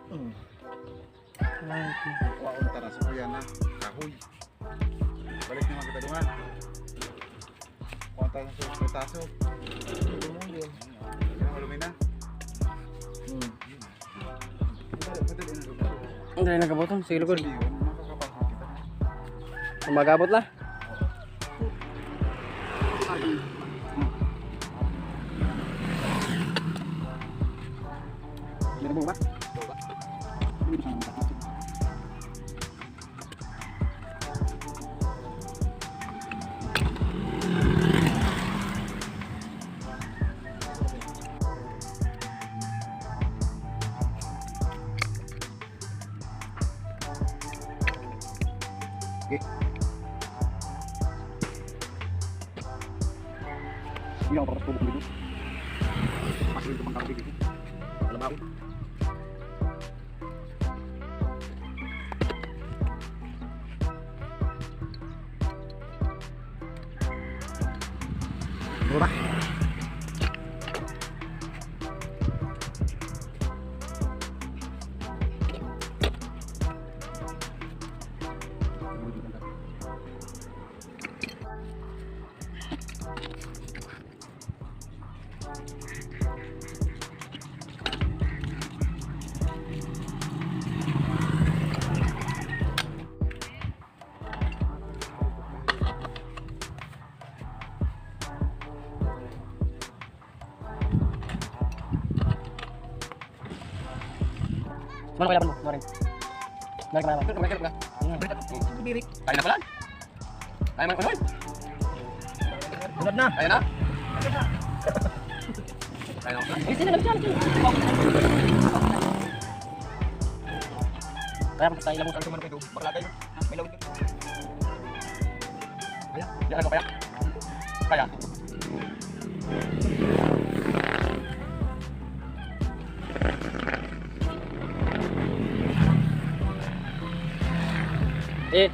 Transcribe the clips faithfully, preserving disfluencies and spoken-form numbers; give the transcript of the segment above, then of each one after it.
Ay, waon ta na sa kuya na. Kahoy. Balik naman kita, di ba? Waon tayo sa pretaso. Hindi mo, hindi. Hindi na malumi na. Hmm. Hindi na kabutong. Sige, lugod. Hindi, makakapasok kita. Kung mag-abot na. Meron mo ba? Okay. Hindi ako patas kubok dito. Mas rin itong pangkarabig dito. Alam ako. Bumaba. Mano kailangan mo? Noring. Noring, mano. Ito, ito, ito. Birik. Kaya na pala. Kaya man, unoy. Tulad na. Kaya na. Kaya na. Bisa na, bisa na, bisa na. Kaya, basta ilang mo sa ito, mano, ito. Bakla kayo. May lawig. Kaya, kaya, kaya. Kaya. Eh.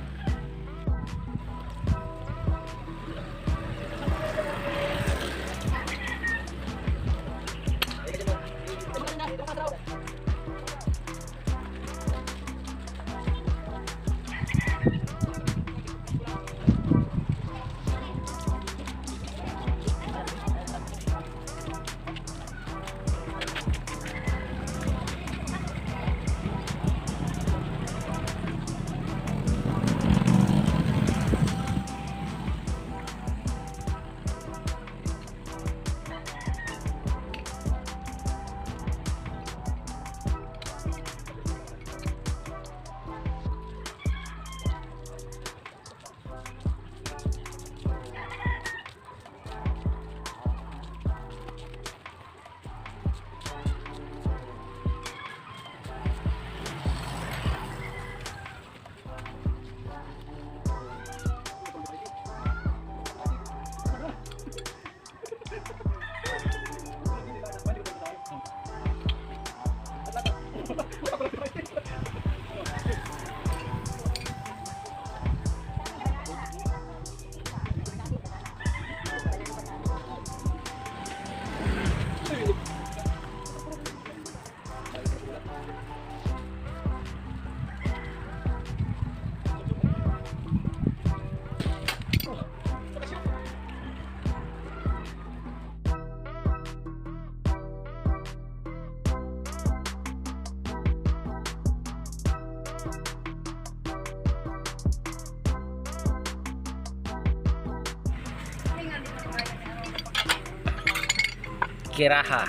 Kiraha.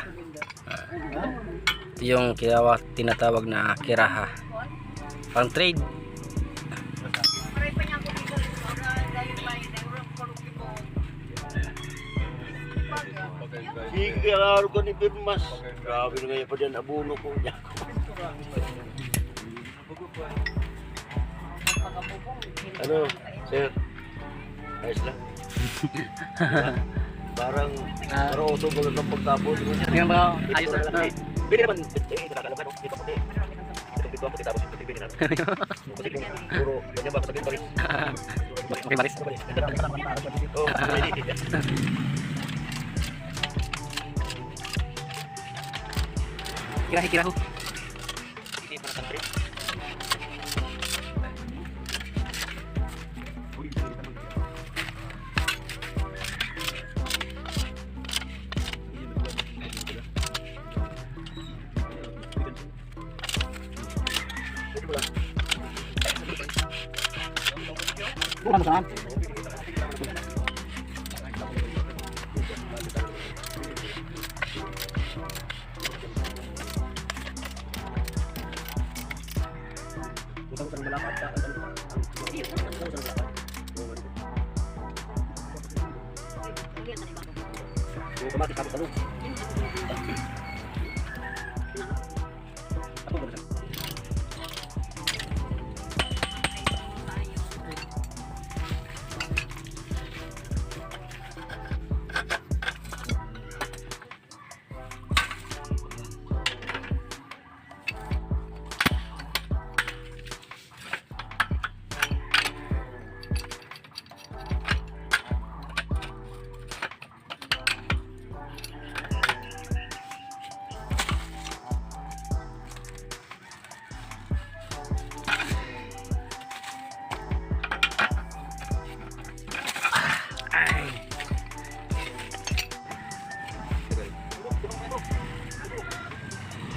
Ito yung kinawa-, tinatawag na kiraha. Pang trade. Sige, klaro ka ni Pirmas. Grabe na ngayon pa dyan, abono ko. Ano, sir? Ayos lang. Diba? Parang, ah, parang uso mo lang ng pagtapon. Yan ba? Ayos lang. Pwede naman, eh, nakakaalam ka, no? Dito ko, eh. Itong pintuan ko, tapos yung pwede na. Kasi kung puro ganyan ba, sabihin pa rin. Okay, Maris. Oo, pwede. Kirahi, kiraho.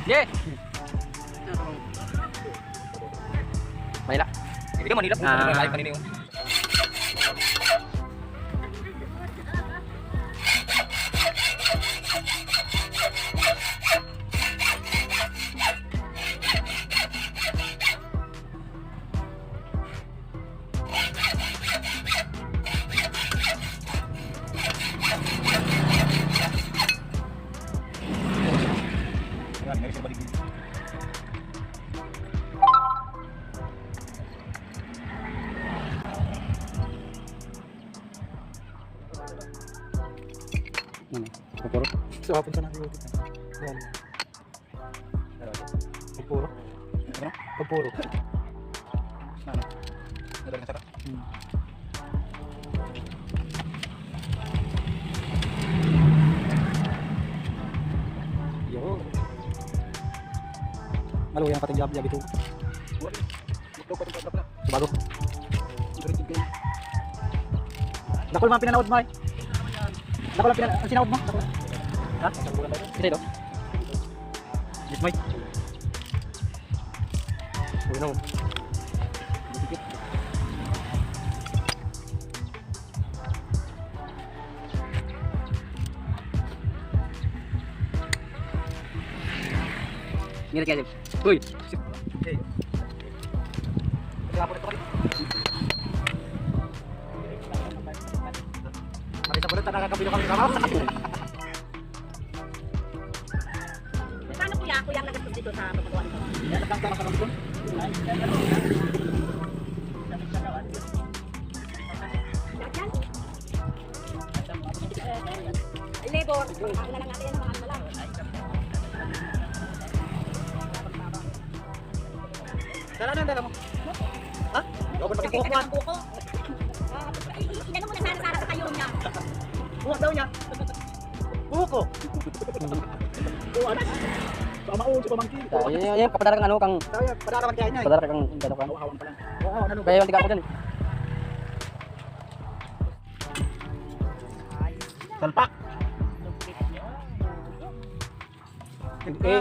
Yeah. Manila. Hindi ka Manila, pumunta Ah. na tayo kanina yung Ano? Pupuro? Gusto ko punta na yung Yan. Pupuro. Ano? Pupuro. Ano? Madali na sarap. Hmm. Yo. Maluyang pati jab-jab ito. Bago. Dakul man pinanaod mo, eh. Dakul ang pina-, ang sinaod mo? Dakul. Ha? Isa ito? Yes, Mike. Uy, no. Ngirit ka, Jim. Uy! Pati sa bulot, nakakabilo kami sa mga. Paano, kuya? Kuya, ang nagastos dito sa pagpagawa nito? Lahat yan? Ay, labor. Ako na lang natin yan, mga ano na lang. Dala na, dala mo. Ha? Ikaw ba Kasi magkukuha? Ang buko. Ah, i-, i-, inano mo na sana, sana sa tayo niya. Buhok daw niya. Buhok ko. Buwan. Sa maon, sa pamangkin. Yan, yan, yan, kapadara kang ano, kang Kaya, padaraman kaya niya eh. Padara kang, ano, kang Hawak-hawak pa lang. Oo, ano, Kaya yung tiga ko dyan. Salpak. Hindi.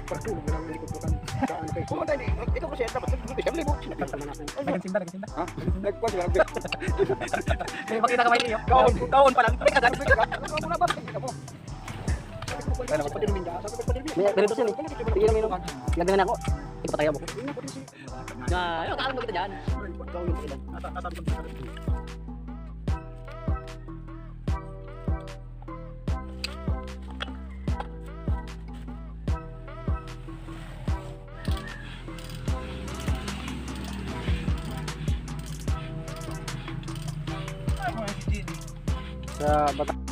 Pagtulog na lang, hindi ko bukan. Saan kayo? Pumunta, hindi. Ikaw po siya, dapat dito siya, libo. Nagkasinda, nagkasinda. Ha? Nagkuha sila. May makita ka, may iyo. Kaon, kaon pa lang. Hindi ka dahil. Ano mo na ba? Hindi ka po. Sabi ko, "Pwede Ano? Pwede rin yan." Sabi ko, "Pwede rin yan." May, pero ito siya, eh. Sige naman, yun. Lagyan na ako. Ito pa tayo, buko. Hindi na, pwede siya. Na, ayun, kakalma kita dyan. Ikaw yung ilan. Nasa, nasa, Sa Bata-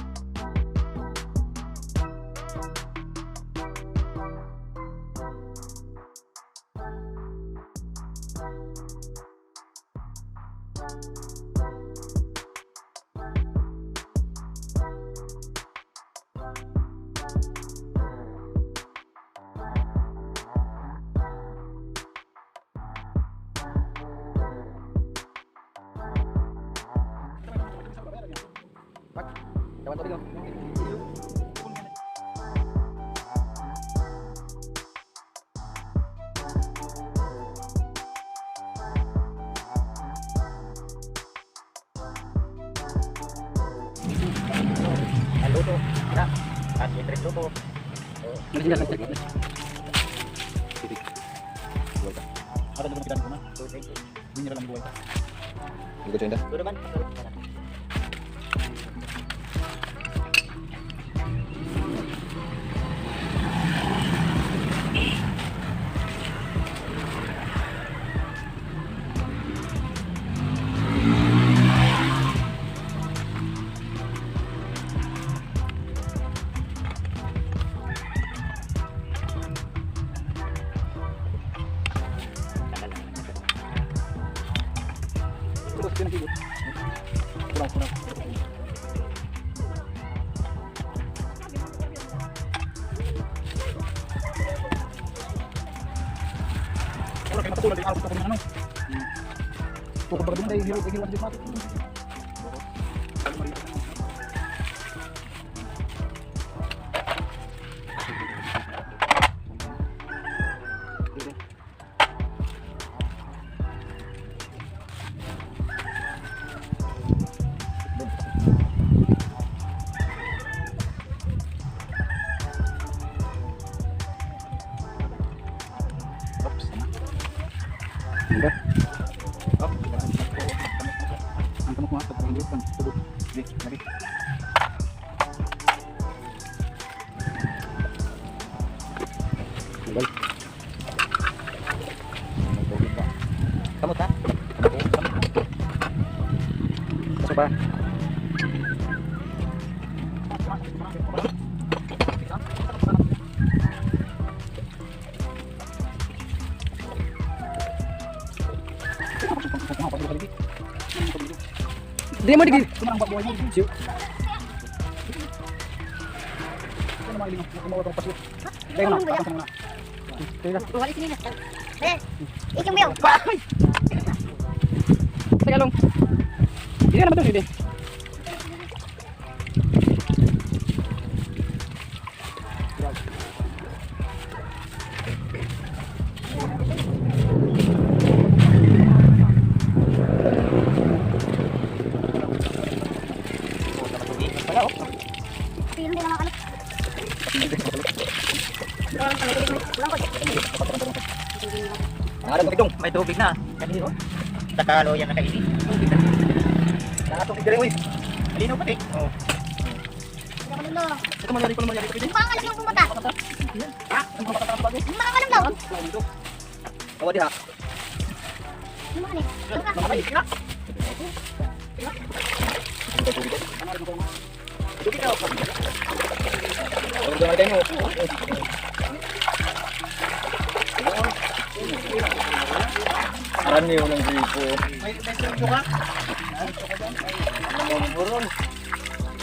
Dawan ko dito. Ang luto. Na. At yung trip luto. Ano sila sa trip? Tubig. Buhay ka. Ano na naman kita na? Tubig. Mineral ang buhay ka. Hindi ko tsinda. Ito naman. Kurang, kurang. Wala kayo matutunan, di araw ko na ano. Kung kumbaga doon, dahil hiro-, hiro-, hiro-, Oops, ano? Ano ba? Ang kamot mo nga, pag ang lupang tubig. Sige, lagi. Tanggal. Kamot, ha? Kaso pa. Di mo, di. Siw. Dahil na, patapos mo na. Kaya na. Wala sila. Eh, ikong Mio. Tagalog. Hindi naman ito, hindi. Pili na lang ano. Ang alam ko, Pidong, may tubig na. Kani, oh. Takalo yan na kaini. Nakatubig diri, uy. Malinaw pati. Oh. Ito, mangyari ko, mangyari ko, pwede? Hindi pa alam yung pumunta. Ha? Ang mga bata sa bago? Hindi pa alam daw. Kawa diha. Ano ka ni? Ano ka? Ano ka? Ano ka? Ano ka? Aran niyo ng gripo. May, may sitio ka? Ang buron.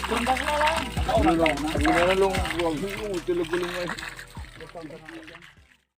Tumbas na lang. Ano lang? Ano lang? Huwag mo, talaga lang ay.